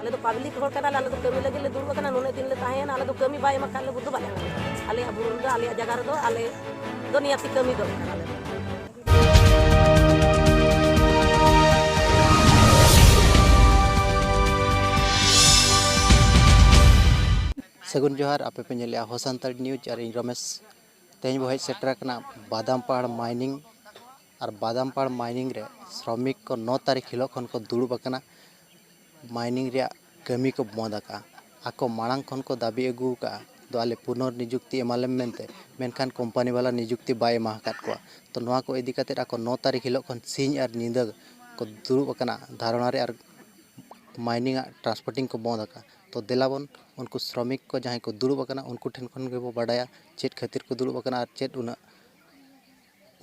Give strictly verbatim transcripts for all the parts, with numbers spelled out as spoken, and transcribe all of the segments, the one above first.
ᱟᱞᱮ ᱫᱚ ᱯᱟᱵᱽᱞᱤᱠ ᱦᱚᱲ ᱠᱟᱱᱟᱞᱮ, ᱟᱞᱮ ᱫᱚ ᱠᱟᱹᱢᱤ ᱞᱟᱹᱜᱤᱫ ᱞᱮ ᱫᱩᱲᱩᱵ ᱟᱠᱟᱱᱟ, ᱱᱩᱱᱟᱹᱜ ᱫᱤᱱ ᱞᱮ ᱛᱟᱦᱮᱸᱭᱮᱱᱟ, ᱟᱞᱮ ᱫᱚ ᱠᱟᱹᱢᱤ ᱵᱟᱭ ᱮᱢᱟ ᱠᱷᱟᱱ ᱞᱮ ᱵᱚᱱᱫᱚ ᱵᱟᱞᱮ ᱟᱞᱮᱭᱟᱜ ᱵᱩᱨᱩ ᱨᱮᱫᱚ, ᱟᱞᱮᱭᱟᱜ ᱡᱟᱭᱜᱟ ᱨᱮᱫᱚ ᱟᱞᱮ ᱫᱚ ᱱᱤᱭᱟᱹᱛᱤ ᱠᱟᱹᱢᱤ ᱫᱚᱨᱠᱟᱨ ᱟᱞᱮ ᱫᱚ᱾ ᱥᱟᱹᱜᱩᱱ ᱡᱚᱦᱟᱨ, ᱟᱯᱮ ᱯᱮ ᱧᱮᱞᱮᱜᱼᱟ ᱦᱚ ᱥᱟᱱᱛᱟᱲᱤ ᱱᱤᱭᱩᱡᱽ ᱟᱨ ᱤᱧ ᱨᱚᱢᱮᱥ᱾ ᱛᱮᱦᱮᱧ ᱵᱚ ᱦᱮᱡ ᱥᱮᱴᱮᱨ ᱟᱠᱟᱱᱟ ᱵᱟᱫᱟᱢᱯᱟᱲ ᱢᱟᱭᱱᱤᱝ᱾ ᱟᱨ ᱵᱟᱫᱟᱢᱯᱟᱲ ᱢᱟᱭᱱᱤᱝ ᱨᱮ ᱥᱨᱚᱢᱤᱠ ᱠᱚ ᱱᱚ ᱛᱟᱹᱨᱤᱠᱷ ᱦᱤᱞᱳᱜ ᱠᱷᱚᱱ ᱠᱚ ᱫᱩᱲᱩᱵ ᱟᱠᱟᱱᱟ᱾ ᱢᱟᱭᱱᱤᱝ ᱨᱮᱭᱟᱜ ᱠᱟᱹᱢᱤ ᱠᱚ ᱵᱚᱱᱫ ᱟᱠᱟᱫᱼᱟ᱾ ᱟᱠᱚ ᱢᱟᱲᱟᱝ ᱠᱷᱚᱱ ᱠᱚ ᱫᱟᱹᱵᱤ ᱟᱹᱜᱩ ᱟᱠᱟᱫᱼᱟ ᱫᱚ ᱟᱞᱮ ᱯᱩᱱᱚᱨ ᱱᱤᱡᱩᱠᱛᱤ ᱮᱢᱟᱞᱮᱢ ᱢᱮᱱᱛᱮ, ᱢᱮᱱᱠᱷᱟᱱ ᱠᱳᱢᱯᱟᱱᱤ ᱵᱟᱞᱟ ᱱᱤᱡᱩᱠᱛᱤ ᱵᱟᱭ ᱮᱢᱟ ᱟᱠᱟᱫ ᱠᱚᱣᱟ᱾ ᱛᱚ ᱱᱚᱣᱟ ᱠᱚ ᱤᱫᱤ ᱠᱟᱛᱮ ᱟᱠᱚ ᱱᱚ ᱛᱟᱹᱨᱤᱠᱷ ᱦᱤᱞᱳᱜ ᱠᱷᱚᱱ ᱥᱤᱧ ᱟᱨ ᱧᱤᱫᱟᱹ ᱠᱚ ᱫᱩᱲᱩᱵ ᱟᱠᱟᱱᱟ ᱫᱷᱟᱨᱚᱱᱟ ᱨᱮ ᱟᱨ ᱢᱟᱭᱱᱤᱝ ᱟᱜ ᱴᱨᱟᱱᱥᱯᱳᱨᱴᱤᱝ ᱠᱚ ᱵᱚᱱᱫ ᱟᱠᱟᱫᱼᱟ᱾ ᱛᱚ ᱫᱮᱞᱟ ᱵᱚᱱ ᱩᱱᱠᱩ ᱥᱨᱚᱢᱤᱠ ᱠᱚ ᱡᱟᱦᱟᱸᱭ ᱠᱚ ᱫᱩᱲᱩᱵ ᱟᱠᱟᱱᱟ ᱩᱱᱠᱩ ᱴᱷᱮᱱ ᱠᱷᱚᱱ ᱜᱮᱵᱚ ᱵᱟᱰᱟᱭᱟ ᱪᱮᱫ ᱠᱷᱟᱹᱛᱤᱨ ᱠᱚ ᱫᱩᱲᱩᱵ ᱟᱠᱟᱱᱟ ᱟᱨ ᱪᱮᱫ ᱩᱱᱟᱹᱜ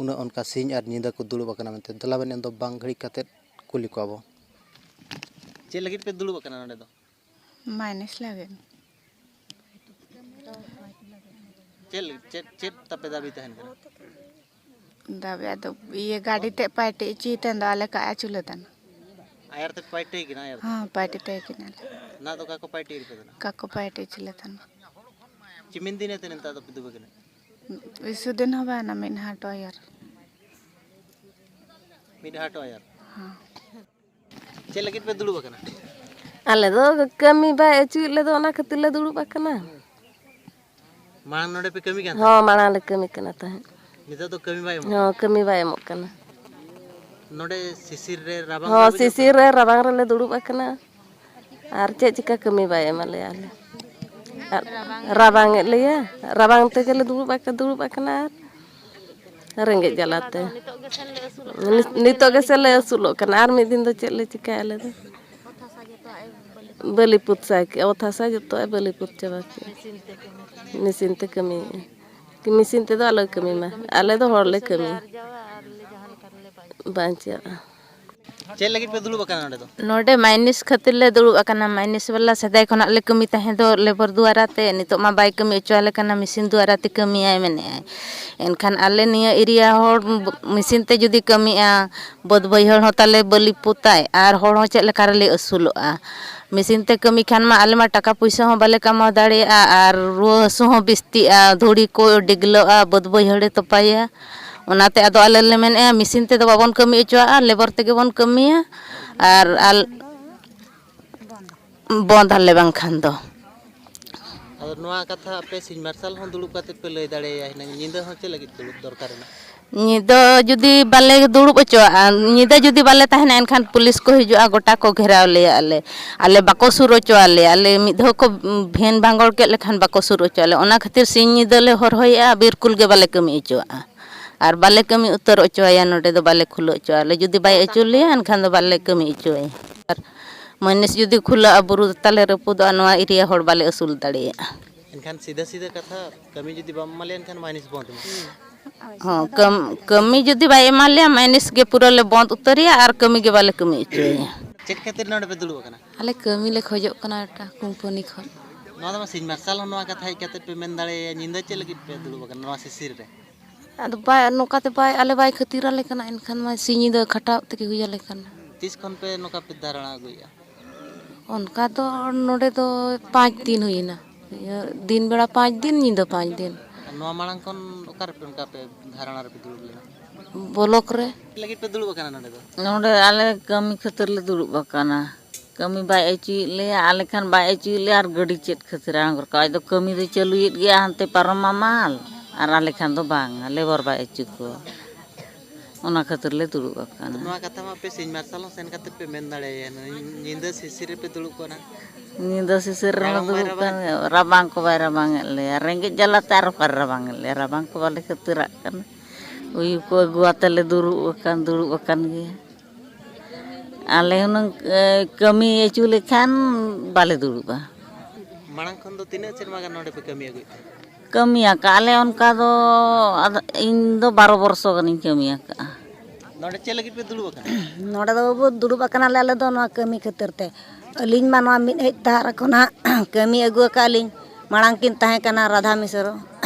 ᱩᱱᱟᱹᱜ ᱚᱱᱠᱟ ᱥᱤᱧ ᱟᱨ ᱧᱤᱫᱟᱹ ᱠᱚ ᱫᱩᱲᱩᱵ ᱟᱠᱟᱱᱟ ᱢᱮᱱᱛᱮ᱾ ᱫᱮᱞᱟ ᱵᱮᱱ ᱮᱱ ᱫᱚ ᱵᱟᱝ ᱜᱷᱟᱹᱲᱤᱡ ᱠᱟᱛᱮᱫ ᱠᱩᱞᱤ ᱠᱚᱣᱟ ᱵᱚ᱾ ᱪᱮᱫ ᱞᱟᱹᱜᱤᱫ ᱯᱮ ᱫᱩᱲᱩᱵ ᱟᱠᱟᱱᱟ ᱱᱚᱰᱮ ᱫᱚ? ᱢᱟᱭᱱᱤᱥ ᱞᱟᱹᱜᱤᱫ᱾ ᱪᱮᱫ ᱞᱟᱹᱜᱤᱫ? ᱪᱮᱫ, ᱪᱮᱫ ᱛᱟᱯᱮ ᱫᱟᱹᱵᱤ ᱛᱟᱦᱮᱱ ᱠᱟᱱᱟ? ᱫᱟᱹᱵᱤ ᱟᱫᱚ ᱤᱭᱟᱹ ᱜᱟᱹᱰᱤ ᱛᱮ ᱯᱟᱭᱴᱤ ᱤᱪᱤ ᱛᱮᱱ ᱫᱚ ᱟᱞᱮ ᱠᱟ ᱟᱪᱩᱞᱮ ᱛᱟᱱ᱾ ᱟᱭᱟᱨ ᱛᱮ ᱯᱟᱭᱴᱤ ᱠᱟᱱᱟ, ᱟᱭᱟᱨ ᱛᱮ? ᱦᱚᱸ, ᱯᱟᱭᱴᱤ ᱛᱮ ᱠᱤᱱᱟᱞᱮ᱾ ᱱᱟ ᱫᱚ ᱠᱟᱠᱚ ᱯᱟᱭᱴᱤ ᱨᱮᱯᱮ ᱛᱟᱦᱮᱱᱟ? ᱠᱟᱠᱚ ᱯᱟᱭᱴᱤ ᱪᱤᱞᱮ ᱛᱟᱦᱮᱱᱟ᱾ ᱪᱤᱢᱤᱱ ᱫᱤᱱ ᱮ ᱛᱮᱱ ᱛᱟ ᱫᱚ ᱯᱤᱫᱩ ᱵᱟᱜᱟᱱ? ᱤᱥᱩ ᱫᱤᱱ ᱦᱚᱸ ᱵᱟᱭ ᱱᱟ ᱢᱤᱫ ᱦᱟᱴ ᱟᱭᱟᱨ᱾ ᱢᱤᱫ ᱦᱟᱴ ᱟᱭᱟᱨ? ᱦᱚᱸ᱾ ᱪᱮᱫ ᱞᱟᱹᱜᱤᱫ ᱯᱮ ᱫᱩᱲᱩᱵ ᱟᱠᱟᱱᱟ? ᱟᱞᱮ ᱫᱚ ᱠᱟᱹᱢᱤ ᱵᱟᱭ ᱟᱹᱪᱩᱭᱮᱫ ᱞᱮᱫᱚ, ᱚᱱᱟ ᱠᱷᱟᱹᱛᱤᱨ ᱞᱮ ᱫᱩᱲᱩᱵ ᱟᱠᱟᱱᱟ᱾ ᱢᱟᱲᱟᱝ ᱱᱚᱰᱮ ᱯᱮ ᱠᱟᱹᱢᱤ ᱠᱟᱱ ᱦᱚᱸ, ᱛᱟᱦᱮᱸᱫ? ᱢᱟᱲᱟᱝ ᱞᱮ ᱠᱟᱹᱢᱤ ᱠᱟᱱᱟ ᱛᱟᱦᱮᱸᱫ᱾ ᱱᱤᱛᱚᱜ ᱫᱚ ᱠᱟᱹᱢᱤ ᱵᱟᱭ ᱮᱢᱚᱜ ᱦᱚᱸ, ᱠᱟᱱᱟ? ᱠᱟᱹᱢᱤ ᱵᱟᱭ ᱮᱢᱚᱜ ᱠᱟᱱᱟ᱾ ᱱᱚᱰᱮ ᱥᱤᱥᱤᱨ ᱨᱮ ᱨᱟᱵᱟᱝ ᱦᱚᱸ, ᱵᱟᱭ ᱵᱩᱡᱷᱟᱹᱜ ᱥᱤᱥᱤᱨ ᱠᱟᱱᱟ? ᱨᱮ ᱨᱟᱵᱟᱝ ᱨᱮᱞᱮ ᱫᱩᱲᱩᱵ ᱟᱠᱟᱱᱟ᱾ ᱟᱨ ᱪᱮᱫ ᱪᱤᱠᱟ ᱠᱟᱹᱢᱤ ᱵᱟᱭ ᱮᱢᱟ ᱞᱮᱭᱟ ᱟᱞᱮ? ᱟᱨ ᱨᱟᱵᱟᱝ ᱮᱫ ᱞᱮᱭᱟ, ᱨᱟᱵᱟᱝ ᱛᱮᱜᱮ ᱞᱮ ᱫᱩᱲᱩᱵ ᱟᱠ-, ᱫᱩᱲᱩᱵ ᱟᱠᱟᱱᱟ᱾ ᱟᱨ ᱨᱮᱸᱜᱮᱡ ᱡᱟᱞᱟᱛᱮ᱾ ᱱᱤᱛᱚᱜ ᱜᱮᱥᱮ ᱞᱮ ᱟᱹᱥᱩᱞᱚᱜ ᱠᱟᱱᱟ, ᱟᱨ ᱢᱤᱫ ᱫᱤᱱ ᱫᱚ ᱪᱮᱫ ᱞᱮ ᱪᱤᱠᱟᱹᱭᱟ ᱟᱞᱮ ᱫᱚ? ᱵᱟᱹᱞᱤ ᱯᱩᱛ ᱥᱟᱭ ᱠᱮᱜᱼᱟ, ᱚᱛ ᱦᱟᱥᱟ ᱡᱚᱛᱚᱣᱟᱜ ᱮ ᱵᱟᱹᱞᱤ ᱯᱩᱛ ᱪᱟᱵᱟ ᱠᱮᱜᱼᱟ᱾ ᱢᱮᱥᱤᱱ ᱛᱮ ᱠᱟᱹᱢᱤᱭᱮᱜᱼᱟ᱾ ᱢᱮᱥᱤᱱ ᱛᱮᱫᱚ ᱟᱞᱚᱭ ᱠᱟᱹᱢᱤ ᱢᱟ, ᱟᱞᱮ ᱫᱚ ᱦᱚᱲ ᱞᱮ ᱠᱟᱹᱢᱤᱭᱟ᱾ ᱵᱟᱧᱪᱟᱜᱼᱟ᱾ ᱪᱮᱫ ᱞᱟᱹᱜᱤᱫ ᱯᱮ ᱫᱩᱲᱩᱵ ᱟᱠᱟᱱᱟ ᱱᱚᱰᱮ ᱫᱚ? ᱱᱚᱰᱮ ᱢᱟᱭᱱᱤᱥ ᱠᱷᱟᱹᱛᱤᱨ ᱞᱮ ᱫᱩᱲᱩᱵ ᱟᱠᱟᱱᱟ᱾ ᱢᱟᱭᱱᱤᱥ ᱵᱟᱞᱟ ᱥᱮᱫᱟᱭ ᱠᱷᱚᱱᱟᱜ ᱞᱮ ᱠᱟᱹᱢᱤ ᱛᱟᱦᱮᱸ ᱫᱚ ᱞᱮᱵᱚᱨ ᱫᱩᱣᱟᱨᱟ ᱛᱮ, ᱱᱤᱛᱚᱜ ᱢᱟ ᱵᱟᱭ ᱠᱟᱹᱢᱤ ᱦᱚᱪᱚ ᱟᱞᱮ ᱠᱟᱱᱟ, ᱢᱮᱥᱤᱱ ᱫᱩᱣᱟᱨᱟ ᱛᱮ ᱠᱟᱹᱢᱤᱭᱟᱭ ᱢᱮᱱᱮᱫᱼᱟᱭ᱾ ᱮᱱᱠᱷᱟᱱ ᱟᱞᱮ ᱱᱤᱭᱟᱹ ᱮᱨᱤᱭᱟ ᱦᱚᱲ ᱢᱮᱥᱤᱱ ᱛᱮ ᱡᱩᱫᱤ ᱠᱟᱹᱢᱤᱜᱼᱟ, ᱵᱟᱹᱫᱽ ᱵᱟᱹᱭᱦᱟᱹᱲ ᱦᱚᱸ ᱛᱟᱞᱮ ᱵᱟᱹᱞᱤ ᱯᱚᱛᱟᱭ, ᱟᱨ ᱦᱚᱲ ᱦᱚᱸ ᱪᱮᱫ ᱞᱮᱠᱟ ᱨᱮᱞᱮ ᱟᱹᱥᱩᱞᱚᱜᱼᱟ? ᱢᱮᱥᱤᱱ ᱛᱮ ᱠᱟᱹᱢᱤ ᱠᱷᱟᱱ ᱢᱟ ᱟᱞᱮ ᱢᱟ ᱴᱟᱠᱟ ᱯᱩᱭᱥᱟᱹ ᱦᱚᱸ ᱵᱟᱞᱮ ᱠᱟᱢᱟᱣ ᱫᱟᱲᱮᱭᱟᱜᱼᱟ, ᱟᱨ ᱨᱩᱣᱟᱹ ᱦᱟᱹᱥᱩ ᱦᱚᱸ ᱵᱤᱥᱛᱤᱜᱼᱟ, ᱫᱷᱩᱲᱤ ᱠᱚ ᱰᱤᱜᱽᱞᱟᱹᱜᱼᱟ, ᱵᱟᱹᱫᱽ ᱵᱟᱹᱭᱦᱟᱹᱲᱮ ᱛᱚᱯᱟᱭᱟ᱾ ᱚᱱᱟᱛᱮ ᱟᱫᱚ ᱟᱞᱮ ᱞᱮ ᱢᱮᱱᱮᱫᱼᱟ, ᱢᱮᱥᱤᱱ ᱛᱮᱫᱚ ᱵᱟᱵᱚᱱ ᱠᱟᱹᱢᱤ ᱦᱚᱪᱚᱣᱟᱜᱼᱟ, ᱞᱮᱵᱚᱨ ᱛᱮᱜᱮ ᱵᱚᱱ ᱠᱟᱹᱢᱤᱭᱟ᱾ ᱟᱨ ᱟᱞ ᱵᱚᱱᱫ ᱟᱞᱮ ᱵᱟᱝᱠᱷᱟᱱ ᱫᱚ᱾ ᱟᱫᱚ ᱱᱚᱣᱟ ᱠᱟᱛᱷᱟ ᱟᱯᱮ ᱥᱤᱧ ᱢᱟᱨᱥᱟᱞ ᱦᱚᱸ ᱫᱩᱲᱩᱵ ᱠᱟᱛᱮ ᱯᱮ ᱞᱟᱹᱭ ᱫᱟᱲᱮᱭᱟᱭᱟ ᱦᱩᱱᱟᱹᱝ, ᱧᱤᱫᱟᱹ ᱦᱚᱸ ᱪᱮᱫ ᱞᱟᱹᱜᱤᱫ ᱫᱩᱲᱩᱵ ᱫᱚᱨᱠᱟᱨ ᱮᱱᱟ? ᱧᱤᱫᱟᱹ ᱡᱩᱫᱤ ᱵᱟᱞᱮ ᱫᱩᱲᱩᱵ ᱦᱚᱪᱚᱣᱟᱜᱼᱟ, ᱧᱤᱫᱟᱹ ᱡᱩᱫᱤ ᱵᱟᱞᱮ ᱛᱟᱦᱮᱱᱟ, ᱮᱱᱠᱷᱟᱱ ᱯᱩᱞᱤᱥ ᱠᱚ ᱦᱤᱡᱩᱜᱼᱟ, ᱜᱚᱴᱟ ᱠᱚ ᱜᱷᱮᱨᱟᱣ ᱞᱮᱭᱟ ᱟᱞᱮ᱾ ᱟᱞᱮ ᱵᱟᱠᱚ ᱥᱩᱨ ᱦᱚᱪᱚ ᱟᱞᱮᱭᱟ᱾ ᱟᱞᱮ ᱢᱤᱫ ᱫᱷᱟᱣ ᱠᱚ ᱵᱷᱮᱱ ᱵᱷᱟᱸᱜᱚᱲ ᱠᱮᱫ ᱞᱮᱠᱷᱟᱱ ᱵᱟᱠᱚ ᱥᱩᱨ ᱦᱚᱪᱚ ᱟᱞᱮ᱾ ᱚᱱᱟ ᱠᱷᱟᱹᱛᱤᱨ ᱥᱤᱧ ᱧᱤᱫᱟᱹ ᱞᱮ ᱦᱚᱨᱦᱚᱭᱮᱫᱼᱟ, ᱵᱤᱞᱠᱩᱞ ᱜᱮ ᱵᱟᱞᱮ ᱠᱟᱹᱢᱤ ᱦᱚᱪᱚᱣᱟᱜᱼᱟ᱾ ᱟᱨ ᱵᱟᱞᱮ ᱠᱟᱹᱢᱤ ᱩᱛᱟᱹᱨ ᱦᱚᱪᱚᱣᱟᱭᱟ, ᱱᱚᱰᱮ ᱫᱚ ᱵᱟᱞᱮ ᱠᱷᱩᱞᱟᱹᱣ ᱦᱚᱪᱚᱣᱟᱜᱼᱟ᱾ ᱟᱞᱮ ᱡᱩᱫᱤ ᱵᱟᱭ ᱟᱹᱪᱩ ᱞᱮᱭᱟ, ᱮᱱᱠᱷᱟᱱ ᱫᱚ ᱵᱟᱞᱮ ᱠᱟᱹᱢᱤ ᱦᱚᱪᱚᱣᱟᱭᱟ᱾ ᱟᱨ ᱢᱟᱹᱱᱤᱥ ᱡᱩᱫᱤ ᱠᱷᱩᱞᱟᱹᱜᱼᱟ, ᱵᱩᱨᱩ ᱛᱟᱞᱮ ᱨᱟᱹᱯᱩᱫᱚᱜᱼᱟ, ᱱᱚᱣᱟ ᱮᱨᱤᱭᱟ ᱦᱚᱲ ᱵᱟᱞᱮ ᱟᱹᱥᱩᱞ ᱫᱟᱲᱮᱭᱟᱜᱼᱟ᱾ ᱮᱱᱠᱷᱟᱱ ᱥᱤᱫᱷᱟᱹ ᱥᱤᱫᱷᱟᱹ ᱠᱟᱛᱷᱟ, ᱠᱟᱹᱢᱤ ᱡᱩᱫᱤ ᱵᱟᱢ ᱮᱢᱟ ᱞᱮᱭᱟ, ᱮᱱᱠᱷᱟᱱ ᱢᱟᱹᱱᱤᱥ ᱵᱚᱱᱫᱷ ᱢᱮ᱾ ᱦᱚᱸ, ᱠᱟᱹᱢ-, ᱠᱟᱹᱢᱤ ᱡᱩᱫᱤ ᱵᱟᱭ ᱮᱢᱟ ᱞᱮᱭᱟ, ᱢᱟᱹᱱᱤᱥ ᱜᱮ ᱯᱩᱨᱟᱹ ᱞᱮ ᱵᱚᱱᱫ ᱩᱛᱟᱹᱨᱮᱭᱟ ᱟᱨ ᱠᱟᱹᱢᱤ ᱜᱮ ᱵᱟᱞᱮ ᱠᱟᱹᱢᱤ ᱦᱚᱪᱚᱭᱮᱭᱟ᱾ ᱪᱮᱫ ᱠᱷᱟᱹᱛᱤᱨ ᱱᱚᱰᱮ ᱯᱮ ᱫᱩᱲᱩᱵ ᱟᱠᱟᱱᱟ? ᱟᱞᱮ ᱠᱟᱹᱢᱤ ᱞᱮ ᱠᱷᱚᱡᱚᱜ ᱠᱟᱱᱟ, ᱮᱴᱟᱜ ᱠᱳᱢᱯᱟᱱᱤ ᱠᱷᱚᱱ᱾ ᱱᱚᱣᱟ ᱫᱚ ᱢᱟ ᱥᱤᱧ ᱢᱟᱨᱥᱟᱞ ᱦᱚᱸ ᱱᱚᱣᱟ ᱠᱟᱛᱷᱟ ᱦᱮᱡ ᱠᱟᱛᱮ ᱯᱮ ᱢᱮᱱ ᱫᱟᱲᱮᱭᱟᱭᱟ, ᱧᱤᱫᱟᱹ ᱪᱮᱫ ᱞᱟᱹᱜᱤᱫ ᱯᱮ ᱫᱩᱲᱩᱵ ᱟᱠᱟᱱᱟ ᱱᱚᱣᱟ ᱥᱤᱥᱤᱨ ᱨᱮ? ᱟᱫᱚ ᱵᱟᱭ, ᱱᱚᱝᱠᱟᱛᱮ ᱵᱟᱭ, ᱟᱞᱮ ᱵᱟᱭ ᱠᱷᱟᱹᱛᱤᱨ ᱟᱞᱮ ᱠᱟᱱᱟ, ᱮᱱᱠᱷᱟᱱ ᱢᱟ ᱥᱤᱧ ᱧᱤᱫᱟᱹ ᱠᱷᱟᱴᱟᱣ ᱛᱮᱜᱮ ᱦᱩᱭ ᱟᱞᱮ ᱠᱟᱱᱟ᱾ ᱛᱤᱥ ᱠᱷᱚᱱ ᱯᱮ ᱱᱚᱝᱠᱟ ᱯᱮ ᱫᱷᱟᱨᱚᱱᱟ ᱟᱹᱜᱩᱭᱮᱫᱼᱟ? ᱚᱱᱠᱟ ᱫᱚ ᱱᱚᱰᱮ ᱫᱚ ᱯᱟᱸᱪ ᱫᱤᱱ ᱦᱩᱭᱮᱱᱟ᱾ ᱤᱭᱟᱹ, ᱫᱤᱱ ᱵᱮᱲᱟ ᱯᱟᱸᱪ ᱫᱤᱱ, ᱧᱤᱫᱟᱹ ᱯᱟᱸᱪ ᱫᱤᱱ᱾ ᱟᱨ ᱱᱚᱣᱟ ᱢᱟᱲᱟᱝ ᱠᱷᱚᱱ ᱚᱠᱟ ᱨᱮᱯᱮ ᱚᱱᱠᱟ ᱯᱮ ᱫᱷᱟᱨᱚᱱᱟ ᱨᱮᱯᱮ ᱫᱩᱲᱩᱵ ᱞᱮᱱᱟ? ᱵᱞᱚᱠ ᱨᱮ᱾ ᱪᱮᱫ ᱞᱟᱹᱜᱤᱫ ᱯᱮ ᱫᱩᱲᱩᱵ ᱟᱠᱟᱱᱟ ᱱᱚᱰᱮ ᱫᱚ? ᱱᱚᱰᱮ ᱟᱞᱮ ᱠᱟᱹᱢᱤ ᱠᱷᱟᱹᱛᱤᱨ ᱞᱮ ᱫᱩᱲᱩᱵ ᱟᱠᱟᱱᱟ᱾ ᱠᱟᱹᱢᱤ ᱵᱟᱭ ᱟᱹᱪᱩᱭᱮᱫ ᱞᱮᱭᱟ, ᱟᱞᱮ ᱠᱷᱟᱱ ᱵᱟᱭ ᱟᱹᱪᱩᱭᱮᱫ ᱞᱮᱭᱟ, ᱟᱨ ᱜᱟᱹᱰᱤ ᱪᱮᱫ ᱠᱷᱟᱹᱛᱤᱨ ᱟᱬᱜᱚ ᱨᱟᱠᱟᱵ? ᱟᱡ ᱫᱚ ᱠᱟᱹᱢᱤ ᱫᱚᱭ ᱪᱟᱹᱞᱩᱭᱮᱫ ᱜᱮᱭᱟ, ᱦᱟᱱᱛᱮ ᱯᱟᱨᱚᱢᱟ ᱢᱟᱞ, ᱟᱨ ᱟᱞᱮ ᱠᱷᱟᱱ ᱫᱚ ᱵᱟᱝ, ᱞᱮᱵᱚᱨ ᱵᱟᱭ ᱟᱹᱪᱩ ᱠᱚᱣᱟ᱾ ᱚᱱᱟ ᱠᱷᱟᱹᱛᱤᱨ ᱞᱮ ᱫᱩᱲᱩᱵ ᱟᱠᱟᱱᱟ᱾ ᱱᱚᱣᱟ ᱠᱟᱛᱷᱟ ᱢᱟ ᱟᱯᱮ ᱥᱤᱧ ᱢᱟᱨᱥᱟᱞ ᱦᱚᱸ ᱥᱮᱱ ᱠᱟᱛᱮ ᱯᱮ ᱢᱮᱱ ᱫᱟᱲᱮᱭᱟᱭᱟ, ᱱᱩᱭ ᱧᱤᱫᱟᱹ ᱥᱤᱥᱤᱨ ᱨᱮᱯᱮ ᱫᱩᱲᱩᱵ ᱠᱟᱱᱟ᱾ ᱧᱤᱫᱟᱹ ᱥᱤᱥᱤᱨ ᱨᱮᱞᱮ ᱨᱟᱵᱟᱝ ᱵᱟᱭ ᱫᱩᱲᱩᱵ ᱨᱟᱵᱟᱝ ᱠᱟᱱ, ᱨᱟᱵᱟᱝ ᱠᱚ ᱵᱟᱭ ᱨᱟᱵᱟᱝ ᱮᱫ ᱞᱮᱭᱟ, ᱨᱮᱸᱜᱮᱡ ᱡᱟᱞᱟᱛᱮ ᱟᱨ ᱚᱠᱟᱨᱮ ᱨᱟᱵᱟᱝ ᱮᱫ ᱞᱮᱭᱟ, ᱨᱟᱵᱟᱝ ᱠᱚ ᱵᱟᱞᱮ ᱠᱷᱟᱹᱛᱤᱨᱟᱜ ᱠᱟᱱᱟ᱾ ᱩᱭᱩ ᱠᱚ ᱟᱹᱜᱩ ᱟᱛᱮ ᱞᱮ ᱫᱩᱲᱩᱵ ᱟᱠᱟᱱ, ᱫᱩᱲᱩᱵ ᱟᱠᱟᱱ ᱜᱮᱭᱟ᱾ ᱟᱞᱮ ᱦᱩᱱᱟᱹᱝ, ᱮ, ᱠᱟᱹᱢᱤ ᱟᱹᱪᱩ ᱞᱮᱠᱷᱟᱱ ᱵᱟᱞᱮ ᱫᱩᱲᱩᱵᱼᱟ᱾ ᱢᱟᱲᱟᱝ ᱠᱷᱚᱱ ᱫᱚ ᱛᱤᱱᱟᱹᱜ ᱥᱮᱨᱢᱟ ᱜᱟᱱ ᱱᱚᱰᱮ ᱯᱮ ᱠᱟᱹᱢᱤ ᱟᱹᱜᱩᱭᱮᱫ ᱛᱟᱦᱮᱸᱫ? ᱠᱟᱹᱢᱤ ᱟᱠᱟᱫ ᱞᱮ ᱚᱱᱠᱟ ᱫᱚ, ᱟᱫᱚ ᱤᱧ ᱫᱚ ᱵᱟᱨᱚ ᱵᱚᱨᱥᱚ ᱜᱟᱱᱤᱧ ᱠᱟᱹᱢᱤ ᱟᱠᱟᱫᱼᱟ᱾ ᱱᱚᱰᱮ ᱪᱮᱫ ᱞᱟᱹᱜᱤᱫ ᱯᱮ ᱫᱩᱲᱩᱵ ᱟᱠᱟᱱᱟ? ᱱᱚᱰᱮ ᱫᱚ ᱵᱟᱹᱵᱩ ᱫᱩᱲᱩᱵ ᱟᱠᱟᱱᱟᱞᱮ ᱟᱞᱮ ᱫᱚ ᱱᱚᱣᱟ ᱠᱟᱹᱢᱤ ᱠᱷᱟᱹᱛᱤᱨ ᱛᱮ᱾ ᱟᱹᱞᱤᱧ ᱢᱟ ᱱᱚᱣᱟ ᱢᱤᱫ ᱦᱮᱡ ᱛᱟᱦᱟᱨ ᱠᱷᱚᱱᱟᱜ ᱠᱟᱹᱢᱤ ᱟᱹᱜᱩ ᱟᱠᱟᱫ ᱞᱤᱧ᱾ ᱢᱟᱲᱟᱝ ᱠᱤᱱ ᱛᱟᱦᱮᱸ ᱠᱟᱱᱟ ᱨᱟᱫᱷᱟ ᱢᱤᱥᱨᱚ,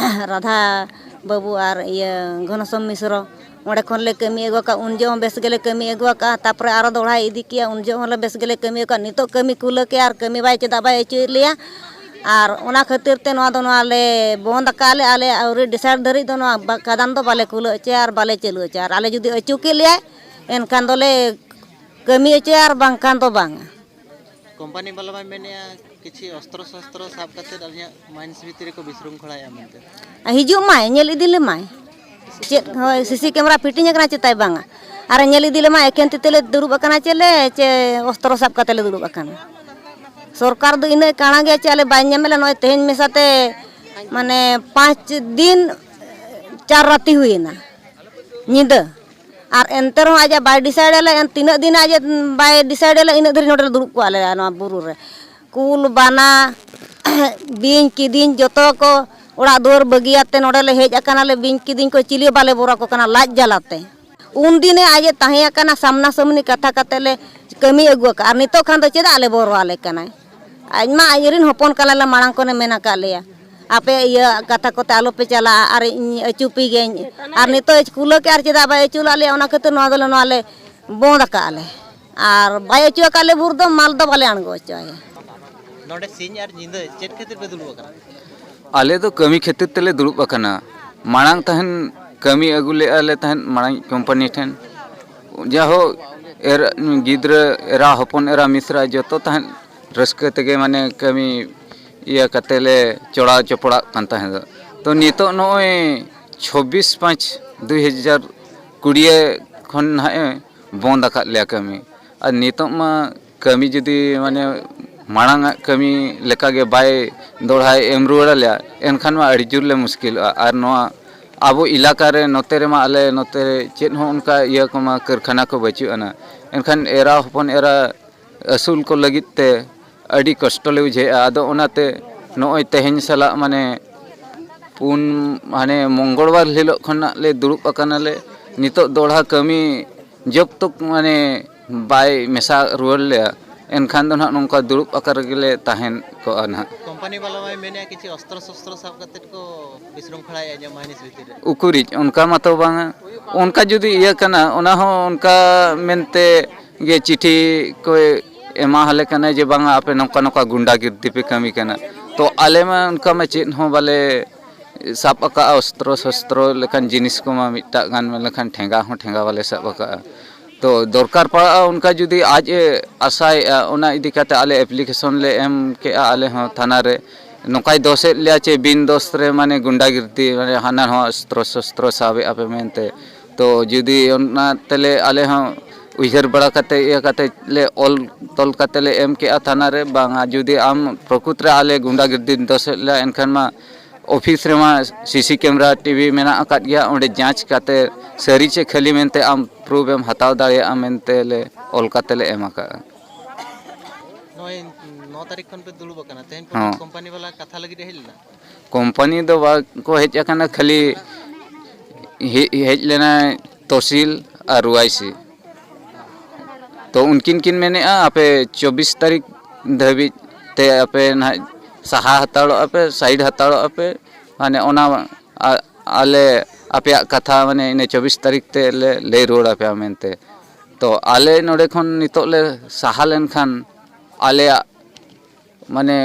ᱨᱟᱫᱷᱟ ᱵᱟᱹᱵᱩ ᱟᱨ ᱤᱭᱟᱹ ᱜᱷᱚᱱᱚᱥᱚᱢ ᱢᱤᱥᱨᱚ᱾ ᱚᱸᱰᱮ ᱠᱷᱚᱱ ᱞᱮ ᱠᱟᱹᱢᱤ ᱟᱹᱜᱩ ᱟᱠᱟᱫ, ᱩᱱ ᱡᱚᱦᱚᱜ ᱦᱚᱸ ᱵᱮᱥ ᱜᱮᱞᱮ ᱠᱟᱹᱢᱤ ᱟᱹᱜᱩ ᱟᱠᱟᱫᱼᱟ᱾ ᱛᱟᱨᱯᱚᱨᱮ ᱟᱨᱚ ᱫᱚᱦᱲᱟᱭ ᱤᱫᱤ ᱠᱮᱜᱼᱟ, ᱩᱱ ᱡᱚᱦᱚᱜ ᱦᱚᱸᱞᱮ ᱵᱮᱥ ᱜᱮᱞᱮ ᱠᱟᱹᱢᱤ ᱟᱠᱟᱫ᱾ ᱱᱤᱛᱚᱜ ᱠᱟᱹᱢᱤ ᱠᱩᱞᱟᱹ ᱠᱮᱜᱼᱟ ᱟᱨ ᱠᱟᱹᱢᱤ ᱵᱟᱭ ᱪᱮᱫᱟᱜ ᱵᱟᱭ ᱟᱹᱪᱩᱭᱮᱫ ᱞᱮᱭᱟ? ᱟᱨ ᱚᱱᱟ ᱠᱷᱟᱹᱛᱤᱨ ᱛᱮ ᱱᱚᱣᱟ ᱫᱚ ᱱᱚᱣᱟ ᱞᱮ ᱵᱚᱱᱫ ᱟᱠᱟᱫᱼᱟ ᱞᱮ᱾ ᱟᱞᱮ ᱟᱹᱣᱨᱤ decide ᱫᱷᱟᱹᱨᱤᱡ ᱫᱚ ᱱᱚᱣᱟ ᱵᱟ-, ᱠᱟᱫᱟᱱ ᱫᱚ ᱵᱟᱞᱮ ᱠᱷᱩᱞᱟᱹᱣ ᱦᱚᱪᱚᱭᱟ ᱟᱨ ᱵᱟᱞᱮ ᱪᱟᱹᱞᱩ ᱦᱚᱪᱚᱭᱟ᱾ ᱟᱨ ᱟᱞᱮ ᱡᱩᱫᱤ ᱟᱹᱪᱩ ᱠᱮᱫ ᱞᱮᱭᱟᱭ, ᱮᱱᱠᱷᱟᱱ ᱫᱚᱞᱮ ᱠᱟᱹᱢᱤ ᱦᱚᱪᱚᱭᱟ ᱟᱨ ᱵᱟᱝᱠᱷᱟᱱ ᱫᱚ ᱵᱟᱝᱟ᱾ ᱠᱳᱢᱯᱟᱱᱤ ᱵᱟᱞᱟ ᱢᱟᱭ ᱢᱮᱱᱮᱫᱼᱟ, ᱠᱤᱪᱷᱩ ᱚᱥᱛᱨᱚ ᱥᱚᱥᱛᱨᱚ ᱥᱟᱵ ᱠᱟᱛᱮᱫ ᱟᱹᱞᱤᱧᱟᱜ ᱢᱟᱭᱤᱱᱥ ᱵᱷᱤᱛᱨᱤ ᱨᱮᱠᱚ ᱵᱤᱥᱨᱩᱝ ᱠᱷᱚᱲᱟᱭᱮᱫᱼᱟ ᱢᱮᱱᱛᱮ᱾ ᱦᱤᱡᱩᱜ ᱢᱟᱭ, ᱧᱮᱞ ᱤᱫᱤ ᱞᱮᱢᱟᱭ᱾ ᱪᱮᱫ, ᱦᱳᱭ, ᱥᱤᱥᱤ ᱠᱮᱢᱮᱨᱟ ᱯᱷᱤᱴᱤᱝ ᱟᱠᱟᱱᱟ ᱪᱮᱛᱟᱭ ᱵᱟᱝᱟ? ᱟᱨ ᱧᱮᱞ ᱤᱫᱤ ᱞᱮᱢᱟᱭ, ᱮᱠᱮᱱ ᱛᱤ ᱛᱮᱞᱮ ᱫᱩᱲᱩᱵ ᱟᱠᱟᱱᱟ ᱪᱮ ᱞᱮ, ᱪᱮ ᱚᱥᱛᱨᱚ ᱥᱟᱵ ᱠᱟᱛᱮ ᱞᱮ ᱫᱩᱲᱩᱵ ᱟᱠᱟᱱᱟ? ᱥᱚᱨᱠᱟᱨ ᱫᱚ ᱤᱱᱟᱹᱜ ᱠᱟᱬᱟ ᱜᱮᱭᱟ ᱪᱮ ᱟᱞᱮ ᱵᱟᱭ ᱧᱟᱢᱮᱫ ᱞᱮ? ᱱᱚᱜᱼᱚᱭ ᱛᱮᱦᱮᱧ ᱢᱮᱥᱟ ᱛᱮ, ᱢᱟᱱᱮ, ᱯᱟᱸᱪ ᱫᱤᱱ ᱪᱟᱨ ᱨᱟᱛᱤ ᱦᱩᱭᱮᱱᱟ, ᱧᱤᱫᱟᱹ᱾ ᱟᱨ ᱮᱱᱛᱮ ᱨᱮᱦᱚᱸ ᱟᱡᱟᱜ ᱵᱟᱭ decide ᱟᱞᱮ, ᱮᱱ ᱛᱤᱱᱟᱹᱜ ᱫᱤᱱ ᱟᱡ ᱵᱟᱭ decide ᱟᱞᱮ, ᱤᱱᱟᱹᱜ ᱫᱷᱟᱹᱨᱤᱡ ᱱᱚᱰᱮ ᱞᱮ ᱫᱩᱲᱩᱵ ᱠᱚᱜᱼᱟ ᱞᱮ ᱱᱚᱣᱟ ᱵᱩᱨᱩ ᱨᱮ᱾ ᱠᱩᱞ, ᱵᱟᱱᱟ, ᱵᱤᱧ, ᱠᱤᱫᱤᱧ ᱡᱚᱛᱚ ᱠᱚ ᱚᱲᱟᱜ ᱫᱩᱣᱟᱹᱨ ᱵᱟᱹᱜᱤᱭᱟᱛᱮ ᱱᱚᱰᱮ ᱞᱮ ᱦᱮᱡ ᱟᱠᱟᱱᱟ ᱞᱮ᱾ ᱵᱤᱧ, ᱠᱤᱫᱤᱧ ᱠᱚ ᱪᱤᱞᱤ ᱦᱚᱸ ᱵᱟᱞᱮ ᱵᱚᱨᱚ ᱟᱠᱚ ᱠᱟᱱᱟ ᱞᱟᱡ ᱡᱟᱞᱟᱛᱮ᱾ ᱩᱱ ᱫᱤᱱᱮ ᱟᱡ ᱮ ᱛᱟᱦᱮᱸ ᱟᱠᱟᱱᱟ, ᱥᱟᱢᱱᱟ ᱥᱟᱢᱱᱤ ᱠᱟᱛᱷᱟ ᱠᱟᱛᱮ ᱞᱮ ᱠᱟᱹᱢᱤ ᱟᱹᱜᱩ ᱟᱠᱟᱫᱼᱟ᱾ ᱟᱨ ᱱᱤᱛᱚᱜ ᱠᱷᱟᱱ ᱫᱚ ᱪᱮᱫᱟᱜ ᱞᱮ ᱵᱚᱨᱚ ᱟᱞᱮ ᱠᱟᱱᱟᱭ? ᱟᱡ ᱢᱟ ᱟᱡ ᱨᱮᱱ ᱦᱚᱯᱚᱱ ᱠᱟᱱᱟ ᱞᱮ, ᱢᱟᱲᱟᱝ ᱠᱷᱚᱱᱮ ᱢᱮᱱ ᱟᱠᱟᱫ ᱞᱮᱭᱟ, "ᱟᱯᱮ ᱤᱭᱟᱹ ᱠᱟᱛᱷᱟ ᱠᱚᱛᱮ ᱟᱞᱚ ᱯᱮ ᱪᱟᱞᱟᱜᱼᱟ ᱟᱨ ᱤᱧ ᱟᱹᱪᱩ ᱯᱮ ᱜᱮᱭᱟᱹᱧ᱾" ᱟᱨ ᱱᱤᱛᱚᱜ ᱮ ᱠᱩᱞᱟᱹ ᱠᱮᱫᱼᱟ ᱟᱨ ᱪᱮᱫᱟᱜ ᱵᱟᱭ ᱟᱹᱪᱩ ᱞᱟᱜ ᱞᱮᱭᱟ? ᱚᱱᱟ ᱠᱷᱟᱹᱛᱤᱨ ᱱᱚᱣᱟ ᱫᱚᱞᱮ, ᱱᱚᱣᱟ ᱞᱮ ᱵᱚᱸᱫᱽ ᱟᱠᱟᱫᱼᱟ ᱞᱮ᱾ ᱟᱨ ᱵᱟᱭ ᱟᱹᱪᱩ ᱟᱠᱟᱫ ᱞᱮ ᱵᱷᱳᱨ ᱫᱚ ᱢᱟᱞ ᱫᱚ ᱵᱟᱞᱮ ᱟᱬᱜᱚ ᱦᱚᱪᱚ ᱟᱭᱟ᱾ ᱱᱚᱰᱮ ᱥᱤᱧ ᱟᱨ ᱧᱤᱫᱟᱹ ᱪᱮᱫ ᱠᱷᱟᱹᱛᱤᱨ ᱯᱮ ᱫᱩᱲᱩᱵ ᱟᱠᱟᱱᱟ? ᱟᱞᱮ ᱫᱚ ᱠᱟᱹᱢᱤ ᱠᱷᱟᱹᱛᱤᱨ ᱛᱮᱞᱮ ᱫᱩᱲᱩᱵ ᱟᱠᱟᱱᱟ᱾ ᱢᱟᱲᱟᱝ ᱛᱟᱦᱮᱱ ᱠᱟᱹᱢᱤ ᱟᱹᱜᱩ ᱞᱮᱫᱼᱟ ᱞᱮ ᱛᱟᱦᱮᱸᱫ ᱢᱟᱲᱟᱝ ᱠᱳᱢᱯᱟᱱᱤ ᱴᱷᱮᱱ᱾ ᱡᱟᱭᱦᱳᱠ, ᱮᱨ, ᱜᱤᱫᱽᱨᱟᱹ, ᱮᱨᱟ, ᱦᱚᱯᱚᱱ ᱮᱨᱟ, ᱢᱤᱥᱨᱟ ᱡᱚᱛᱚ ᱛᱟᱦᱮᱸᱫ ᱨᱟᱹᱥᱠᱟᱹ ᱛᱮᱜᱮ, ᱢᱟᱱᱮ, ᱠᱟᱹᱢᱤ ᱤᱭᱟᱹ ᱠᱟᱛᱮ ᱞᱮ ᱪᱚᱲᱟᱣ ᱪᱚᱯᱚᱲᱟᱜ ᱠᱟᱱ ᱛᱟᱦᱮᱸᱫ᱾ ᱛᱚ, ᱱᱤᱛᱚᱜ ᱱᱚᱜᱼᱚᱭ ᱪᱷᱚᱵᱵᱤᱥ ᱯᱟᱸᱪ ᱫᱩᱭ ᱦᱟᱡᱟᱨ ᱠᱩᱲᱤ ᱠᱷᱚᱱ ᱱᱟᱦᱟᱜ ᱮ ᱵᱚᱱᱫ ᱟᱠᱟᱫ ᱞᱮᱭᱟ ᱠᱟᱹᱢᱤ᱾ ᱟᱨ ᱱᱤᱛᱚᱜ ᱢᱟ ᱠᱟᱹᱢᱤ ᱡᱩᱫᱤ, ᱢᱟᱱᱮ, ᱢᱟᱲᱟᱝ ᱟᱜ ᱠᱟᱹᱢᱤ ᱞᱮᱠᱟᱜᱮ ᱵᱟᱭ ᱫᱚᱦᱲᱟᱭ ᱮᱢ ᱨᱩᱣᱟᱹᱲ ᱟᱞᱮᱭᱟ, ᱮᱱᱠᱷᱟᱱ ᱢᱟ ᱟᱹᱰᱤ ᱡᱳᱨ ᱞᱮ ᱢᱩᱥᱠᱤᱞᱚᱜᱼᱟ᱾ ᱟᱨ ᱱᱚᱣᱟ ᱟᱵᱚ ᱮᱞᱟᱠᱟ ᱨᱮ, ᱱᱚᱛᱮ ᱨᱮᱢᱟ, ᱟᱞᱮ ᱱᱚᱛᱮ ᱨᱮ ᱪᱮᱫ ᱦᱚᱸ ᱚᱱᱠᱟ ᱤᱭᱟᱹ ᱠᱚᱢᱟ, ᱠᱟᱹᱨᱠᱷᱟᱱᱟ ᱠᱚ ᱵᱟᱹᱪᱩᱜ ᱟᱱᱟ᱾ ᱮᱱᱠᱷᱟᱱ ᱮᱨᱟ ᱦᱚᱯᱚᱱ ᱮᱨᱟ ᱟᱹᱥᱩᱞ ᱠᱚ ᱞᱟᱹᱜᱤᱫ ᱛᱮ ᱟᱹᱰᱤ ᱠᱚᱥᱴᱚ ᱞᱮ ᱵᱩᱡᱷᱟᱹᱣᱮᱫᱼᱟ᱾ ᱟᱫᱚ ᱚᱱᱟᱛᱮ ᱱᱚᱜᱼᱚᱭ ᱛᱮᱦᱮᱧ ᱥᱟᱞᱟᱜ, ᱢᱟᱱᱮ, ᱯᱩᱱ, ᱢᱟᱱᱮ, ᱢᱚᱝᱜᱚᱞ ᱵᱟᱨ ᱦᱤᱞᱳᱜ ᱠᱷᱚᱱᱟᱜ ᱞᱮ ᱫᱩᱲᱩᱵ ᱟᱠᱟᱱᱟᱞᱮ᱾ ᱱᱤᱛᱚᱜ ᱫᱚᱦᱲᱟ ᱠᱟᱹᱢᱤ ᱡᱚᱵ ᱛᱚᱠ ᱢᱟᱱᱮ ᱵᱟᱭ ᱢᱮᱥᱟ ᱨᱩᱣᱟᱹᱲ ᱞᱮᱭᱟ, ᱮᱱᱠᱷᱟᱱ ᱫᱚ ᱱᱟᱦᱟᱜ ᱱᱚᱝᱠᱟ ᱫᱩᱲᱩᱵ ᱟᱠᱟᱫ ᱨᱮᱜᱮ ᱞᱮ ᱛᱟᱦᱮᱱ ᱠᱚᱜᱼᱟ ᱱᱟᱦᱟᱜ᱾ ᱠᱳᱢᱯᱟᱱᱤ ᱵᱟᱞᱟ ᱢᱟᱭ ᱢᱮᱱᱮᱫᱼᱟ ᱠᱤᱪᱷᱩ ᱚᱥᱛᱨᱚ ᱥᱚᱥᱛᱨᱚ ᱥᱟᱵ ᱠᱟᱛᱮᱫ ᱠᱚ ᱵᱤᱥᱨᱩᱝᱠᱷᱟᱲᱟᱭᱮᱫᱼᱟ ᱤᱧᱟᱹᱜ ᱢᱟᱭᱱᱤᱥ ᱵᱷᱤᱛᱤᱨ ᱨᱮ᱾ ᱩᱠᱩᱨᱤᱡ, ᱚᱱᱠᱟ ᱢᱟᱛᱚ ᱵᱟᱝᱟ᱾ ᱚᱱᱠᱟ ᱡᱩᱫᱤ ᱤᱭᱟᱹ ᱠᱟᱱᱟ, ᱚᱱᱟ ᱦᱚᱸ ᱚᱱᱠᱟ ᱢᱮᱱᱛᱮ ᱜᱮ ᱪᱤᱴᱷᱤ ᱠᱚ ᱮᱢᱟ ᱦᱟᱞᱮ ᱠᱟᱱᱟ ᱡᱮ ᱵᱟᱝᱟ, ᱟᱯᱮ ᱱᱚᱝᱠᱟ ᱱᱚᱝᱠᱟ ᱜᱩᱱᱰᱟᱜᱤᱨᱫᱤ ᱯᱮ ᱠᱟᱹᱢᱤ ᱠᱟᱱᱟ᱾ ᱛᱚ ᱟᱞᱮ ᱢᱟ ᱚᱱᱠᱟ ᱢᱟ ᱪᱮᱫ ᱦᱚᱸ ᱵᱟᱞᱮ ᱥᱟᱵ ᱟᱠᱟᱫᱼᱟ, ᱚᱥᱛᱨᱚ ᱥᱚᱥᱛᱨᱚ ᱞᱮᱠᱟᱱ ᱡᱤᱱᱤᱥ ᱠᱚᱢᱟ ᱢᱤᱫᱴᱟᱜ ᱜᱟᱱ ᱢᱮᱱ ᱞᱮᱠᱷᱟᱱ ᱴᱷᱮᱸᱜᱟ ᱦᱚᱸ ᱴᱷᱮᱸᱜᱟ ᱵᱟᱞᱮ ᱥᱟᱵ ᱟᱠᱟᱫᱼᱟ᱾ ᱛᱚ ᱫᱚᱨᱠᱟᱨ ᱯᱟᱲᱟᱜᱼᱟ, ᱚᱱᱠᱟ ᱡᱩᱫᱤ ᱟᱡ ᱮ ᱟᱥᱟᱭᱮᱫᱼᱟ, ᱚᱱᱟ ᱤᱫᱤ ᱠᱟᱛᱮ ᱟᱞᱮ ᱮᱯᱞᱤᱠᱮᱥᱚᱱ ᱞᱮ ᱮᱢ ᱠᱮᱜᱼᱟ ᱟᱞᱮ ᱦᱚᱸ ᱛᱷᱟᱱᱟ ᱨᱮ, ᱱᱚᱝᱠᱟᱭ ᱫᱚᱥᱮᱫ ᱞᱮᱭᱟ ᱪᱮ ᱵᱤᱱ ᱫᱚᱥ ᱨᱮ ᱢᱟᱱᱮ ᱜᱩᱱᱰᱟᱜᱤᱨᱫᱤ, ᱢᱟᱱᱮ ᱦᱟᱱᱟ ᱱᱚᱣᱟ ᱚᱥᱛᱨᱚ ᱥᱚᱥᱛᱨᱚ ᱥᱟᱵᱮᱫᱼᱟ ᱯᱮ ᱢᱮᱱᱛᱮ᱾ ᱛᱚ ᱡᱩᱫᱤ ᱚᱱᱟ ᱛᱮᱞᱮ ᱟᱞᱮ ᱦᱚᱸ ᱩᱭᱦᱟᱹᱨ ᱵᱟᱲᱟ ᱠᱟᱛᱮ ᱤᱭᱟᱹ ᱠᱟᱛᱮ ᱞᱮ ᱚᱞ ᱛᱚᱞ ᱠᱟᱛᱮ ᱞᱮ ᱮᱢ ᱠᱮᱜᱼᱟ ᱛᱷᱟᱱᱟ ᱨᱮ, ᱵᱟᱝᱟ ᱡᱩᱫᱤ ᱟᱢ ᱯᱨᱚᱠᱩᱛ ᱨᱮ ᱟᱞᱮ ᱜᱩᱱᱰᱟᱜᱤᱨᱫᱤ ᱫᱚᱥᱮᱫ ᱞᱮᱭᱟ, ᱮᱱᱠᱷᱟᱱ ᱢᱟ ᱚᱯᱷᱤᱥ ᱨᱮᱢᱟ ᱥᱤᱥᱤ ᱠᱮᱢᱮᱨᱟ ᱴᱤᱵᱷᱤ ᱢᱮᱱᱟᱜ ᱟᱠᱟᱫ ᱜᱮᱭᱟ, ᱚᱸᱰᱮ ᱡᱟᱸᱪ ᱠᱟᱛᱮ ᱥᱟᱹᱨᱤ ᱪᱮ ᱠᱷᱟᱹᱞᱤ ᱢᱮᱱᱛᱮ ᱟᱢ ᱯᱨᱩᱯᱷ ᱮᱢ ᱦᱟᱛᱟᱣ ᱫᱟᱲᱮᱭᱟᱜᱼᱟ ᱢᱮᱱᱛᱮ ᱞᱮ ᱚᱞ ᱠᱟᱛᱮ ᱞᱮ ᱮᱢ ᱟᱠᱟᱫᱼᱟ᱾ ᱱᱚᱜᱼᱚᱭ ᱱᱚ ᱛᱟᱹᱨᱤᱠᱷ ᱠᱷᱚᱱ ᱯᱮ ᱫᱩᱲᱩᱵ ᱟᱠᱟᱱᱟ, ᱛᱮᱦᱮᱧ ᱯᱨᱚᱛᱷᱚᱢ ᱦᱚᱸ᱾ ᱠᱳᱢᱯᱟᱱᱤ ᱵᱟᱞᱟ ᱠᱟᱛᱷᱟ ᱞᱟᱹᱜᱤᱫ ᱮ ᱦᱮᱡ ᱞᱮᱱᱟ? ᱠᱳᱢᱯᱟᱱᱤ ᱫᱚ ᱵᱟᱠᱚ ᱦᱮᱡ ᱟᱠᱟᱱᱟ, ᱠᱷᱟᱹᱞᱤ ᱦᱮ-, ᱦᱮᱡ ᱞᱮᱱᱟᱭ ᱛᱚᱥᱤᱞ ᱟᱨ ᱨᱩᱣᱟᱭᱥᱤ᱾ ᱛᱚ ᱩᱱᱠᱤᱱ ᱠᱤᱱ ᱢᱮᱱᱮᱫᱼᱟ ᱟᱯᱮ ᱪᱚᱵᱵᱤᱥ ᱛᱟᱹᱨᱤᱠᱷ ᱫᱷᱟᱹᱵᱤᱡ ᱛᱮ ᱟᱯᱮ ᱱᱟᱦᱟᱜ ᱥᱟᱦᱟ ᱦᱟᱛᱟᱲᱚᱜᱼᱟ ᱯᱮ, ᱥᱟᱭᱤᱰ ᱦᱟᱛᱟᱲᱚᱜᱼᱟ ᱯᱮ, ᱢᱟᱱᱮ ᱚᱱᱟ ᱟ-, ᱟᱞᱮ ᱟᱯᱮᱭᱟᱜ ᱠᱟᱛᱷᱟ ᱢᱟᱱᱮ ᱤᱱᱟᱹ ᱪᱚᱵᱵᱤᱥ ᱛᱟᱹᱨᱤᱠᱷ ᱛᱮ ᱞᱮ ᱞᱟᱹᱭ ᱨᱩᱣᱟᱹᱲ ᱟᱯᱮᱭᱟ ᱢᱮᱱᱛᱮ᱾ ᱛᱚ ᱟᱞᱮ ᱱᱚᱰᱮ ᱠᱷᱚᱱ ᱱᱤᱛᱚᱜ ᱞᱮ ᱥᱟᱦᱟ ᱞᱮᱱᱠᱷᱟᱱ ᱟᱞᱮᱭᱟᱜ ᱢᱟᱱᱮ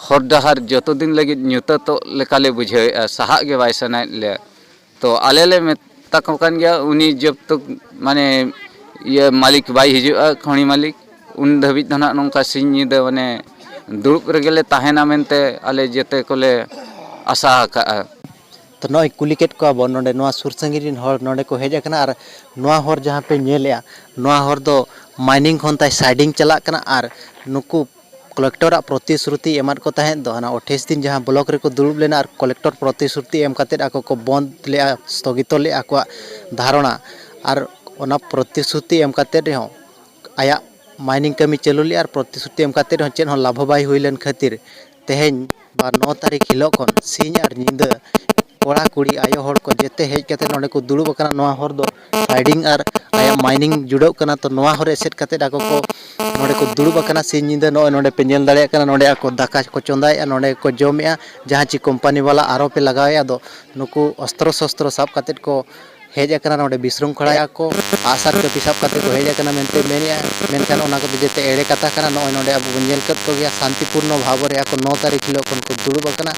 ᱦᱚᱨ ᱰᱟᱦᱟᱨ ᱡᱚᱛᱚ ᱫᱤᱱ ᱞᱟᱹᱜᱤᱫ ᱧᱩᱛᱟᱹᱛᱚᱜ ᱞᱮᱠᱟᱞᱮ ᱵᱩᱡᱷᱟᱹᱣᱮᱫᱼᱟ, ᱥᱟᱦᱟᱜ ᱜᱮ ᱵᱟᱭ ᱥᱟᱱᱟᱭᱮᱫ ᱞᱮᱭᱟ᱾ ᱛᱚ ᱟᱞᱮ ᱞᱮ ᱢᱮᱛᱟ ᱠᱚ ᱠᱟᱱ ᱜᱮᱭᱟ, ᱩᱱᱤ ᱡᱚᱵ ᱛᱚᱠ ᱢᱟᱱᱮ ᱤᱭᱟᱹ ᱢᱟᱹᱞᱤᱠ ᱵᱟᱭ ᱦᱤᱡᱩᱜᱼᱟ, ᱠᱷᱚᱱᱤ ᱢᱟᱹᱞᱤᱠ, ᱩᱱ ᱫᱷᱟᱹᱵᱤᱡ ᱫᱚ ᱱᱟᱦᱟᱜ ᱱᱚᱝᱠᱟ ᱥᱤᱧ ᱧᱤᱫᱟᱹ ᱢᱟᱱᱮ ᱫᱩᱲᱩᱵ ᱨᱮᱜᱮ ᱞᱮ ᱛᱟᱦᱮᱱᱟ ᱢᱮᱱᱛᱮ ᱟᱞᱮ ᱡᱮᱛᱮ ᱠᱚᱞᱮ ᱟᱥᱟ ᱟᱠᱟᱜᱼᱟ᱾ ᱛᱚ ᱱᱚᱜᱼᱚᱭ ᱠᱩᱞᱤ ᱠᱮᱫ ᱠᱚᱣᱟ ᱵᱚᱱ ᱱᱚᱰᱮ ᱱᱚᱣᱟ ᱥᱩᱨ ᱥᱟᱺᱜᱤᱧ ᱨᱮᱱ ᱦᱚᱲ ᱱᱚᱰᱮ ᱠᱚ ᱦᱮᱡ ᱟᱠᱟᱱᱟ, ᱟᱨ ᱱᱚᱣᱟ ᱦᱚᱨ ᱡᱟᱦᱟᱸ ᱯᱮ ᱧᱮᱞᱮᱜᱼᱟ, ᱱᱚᱣᱟ ᱦᱚᱨ ᱫᱚ ᱢᱟᱭᱱᱤᱝ ᱠᱷᱚᱱ ᱛᱟᱭ ᱥᱟᱭᱰᱤᱝ ᱪᱟᱞᱟᱜ ᱠᱟᱱᱟ, ᱟᱨ ᱱᱩᱠᱩ ᱠᱚᱞᱮᱠᱴᱚᱨᱟᱜ ᱯᱨᱚᱛᱤᱥᱨᱩᱛᱤ ᱮᱢᱟᱫ ᱠᱚ ᱛᱟᱦᱮᱸᱫ ᱫᱚ, ᱦᱟᱱᱟ ᱟᱴᱷᱟᱥ ᱫᱤᱱ ᱡᱟᱦᱟᱸ ᱵᱞᱚᱠ ᱨᱮᱠᱚ ᱫᱩᱲᱩᱵ ᱞᱮᱱᱟ ᱟᱨ ᱠᱚᱞᱮᱠᱴᱚᱨ ᱯᱨᱚᱛᱤᱥᱨᱩᱛᱤ ᱮᱢ ᱠᱟᱛᱮᱫ ᱟᱠᱚ ᱠᱚ ᱵᱚᱱᱫ ᱞᱮᱜᱼᱟ, ᱥᱛᱷᱚᱜᱤᱛᱚ ᱞᱮᱜᱼᱟ ᱟᱠᱚᱣᱟᱜ ᱫᱷᱟᱨᱚᱱᱟ, ᱟᱨ ᱚᱱᱟ ᱯᱨᱚᱛᱤᱥᱨᱩᱛᱤ ᱮᱢ ᱠᱟᱛᱮᱫ ᱨᱮᱦᱚᱸ ᱟᱭᱟᱜ ᱢᱟᱭᱱᱤᱝ ᱠᱟᱹᱢᱤ ᱪᱟᱹᱞᱩ ᱞᱮᱜᱼᱟ ᱟᱨ ᱯᱨᱚᱛᱤᱥᱨᱩᱛᱤ ᱮᱢ ᱠᱟᱛᱮᱫ ᱨᱮᱦᱚᱸ ᱪᱮᱫ ᱦᱚᱸ ᱞᱟᱵᱷᱚ ᱵᱟᱭ ᱦᱩᱭ ᱞᱮᱱ ᱠᱷᱟᱹᱛᱤᱨ ᱛᱮᱦᱮᱧ ᱵᱟ ᱱᱚ ᱛᱟᱹᱨᱤᱠᱷ ᱦᱤᱞᱳᱜ ᱠᱷᱚᱱ ᱥᱤᱧ ᱟᱨ ᱧᱤᱫᱟᱹ ᱠᱚᱲᱟ ᱠᱩᱲᱤ ᱟᱭᱳ ᱦᱚᱲ ᱠᱚ ᱡᱮᱛᱮ ᱦᱮᱡ ᱠᱟᱛᱮ ᱱᱚᱰᱮ ᱠᱚ ᱫᱩᱲᱩᱵ ᱟᱠᱟᱱᱟ᱾ ᱱᱚᱣᱟ ᱦᱚᱨ ᱫᱚ ᱥᱟᱭᱰᱤᱝ ᱟᱨ ᱟᱭᱟᱜ ᱢᱟᱭᱱᱤᱝ ᱡᱩᱲᱟᱹᱜ ᱠᱟᱱᱟ, ᱛᱚ ᱱᱚᱣᱟ ᱦᱚᱨ ᱮᱥᱮᱫ ᱠᱟᱛᱮ ᱟᱠᱚ ᱠᱚ ᱱᱚᱰᱮ ᱠᱚ ᱫᱩᱲᱩᱵ ᱟᱠᱟᱱᱟ ᱥᱤᱧ ᱧᱤᱫᱟᱹ᱾ ᱱᱚᱜᱼᱚᱭ ᱱᱚᱰᱮ ᱯᱮ ᱧᱮᱞ ᱫᱟᱲᱮᱭᱟᱜ ᱠᱟᱱᱟ, ᱱᱚᱰᱮ ᱟᱠᱚ ᱫᱟᱠᱟ ᱠᱚ ᱪᱚᱸᱫᱟᱭᱮᱫᱼᱟ, ᱱᱚᱰᱮ ᱠᱚ ᱡᱚᱢᱮᱫᱼᱟ᱾ ᱡᱟᱦᱟᱸ ᱪᱮ ᱠᱳᱢᱯᱟᱱᱤ ᱵᱟᱞᱟ ᱟᱨᱚ ᱯᱮ ᱞᱟᱜᱟᱣᱮᱫᱼᱟ, ᱟᱫᱚ ᱱᱩᱠᱩ ᱚᱥᱛᱨᱚ ᱥᱚᱥᱛᱨᱚ ᱥᱟᱵ ᱠᱟᱛᱮ ᱠᱚ ᱦᱮᱡ ᱟᱠᱟᱱᱟ ᱱᱚᱰᱮ ᱵᱤᱥᱨᱩᱝ ᱠᱷᱟᱲᱟᱭᱮᱫᱼᱟ ᱠᱚ, ᱟᱜᱼᱥᱟᱨ ᱠᱟᱹᱯᱤ ᱥᱟᱵ ᱠᱟᱛᱮ ᱠᱚ ᱦᱮᱡ ᱟᱠᱟᱱᱟ ᱢᱮᱱᱛᱮ ᱢᱮᱱᱮᱫᱼᱟ᱾ ᱢᱮᱱᱠᱷᱟᱱ ᱚᱱᱟ ᱠᱚᱫᱚ ᱡᱮᱛᱮ ᱮᱲᱮ ᱠᱟᱛᱷᱟ ᱠᱟᱱᱟ᱾ ᱱᱚᱜᱼᱚᱭ ᱱᱚᱰᱮ ᱟᱵᱚ ᱵᱚᱱ ᱧᱮᱞ ᱠᱮᱫ ᱠᱚᱜᱮᱭᱟ, ᱥᱟᱱᱛᱤᱯᱩᱨᱱᱚ ᱵᱷᱟᱵᱽ ᱨᱮ ᱟᱠᱚ ᱱᱚ ᱛᱟᱹᱨᱤᱠᱷ ᱦᱤᱞᱳᱜ ᱠᱷᱚᱱ ᱠᱚ ᱫᱩᱲᱩᱵ ᱟᱠᱟᱱᱟ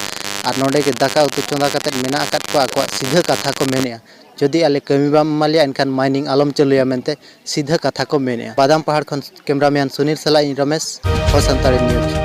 ᱟᱨ ᱱᱚᱰᱮ ᱜᱮ ᱫᱟᱠᱟ ᱩᱛᱩ ᱪᱚᱸᱫᱟ ᱠᱟᱛᱮ ᱢᱮᱱᱟᱜ ᱟᱠᱟᱫ ᱠᱚᱣᱟ᱾ ᱟᱠᱚᱣᱟᱜ ᱥᱤᱫᱷᱟᱹ ᱠᱟᱛᱷᱟ ᱠᱚ ᱢᱮᱱᱮᱫᱼᱟ, ᱡᱩᱫᱤ ᱟᱞᱮ ᱠᱟᱹᱢᱤ ᱵᱟᱢ ᱮᱢᱟ ᱞᱮᱭᱟ ᱮᱱᱠᱷᱟᱱ ᱢᱟᱭᱱᱤᱝ ᱟᱞᱚᱢ ᱪᱟᱹᱞᱩᱭᱟ ᱢᱮᱱᱛᱮ ᱥᱤᱫᱷᱟᱹ ᱠᱟᱛᱷᱟ ᱠᱚ ᱢᱮᱱᱮᱫᱼᱟ᱾ ᱵᱟᱫᱟᱢ ᱯᱟᱦᱟᱲ ᱠᱷᱚᱱ ᱠᱮᱢᱨᱟᱢᱮᱱ ᱥᱩᱱᱤᱞ ᱥᱟᱞᱟᱜ ᱤᱧ ᱨᱚᱢᱮᱥ, ᱦᱚᱲ ᱥᱟᱱᱛᱟᱲᱤ ᱱᱤᱭᱩᱡᱽ᱾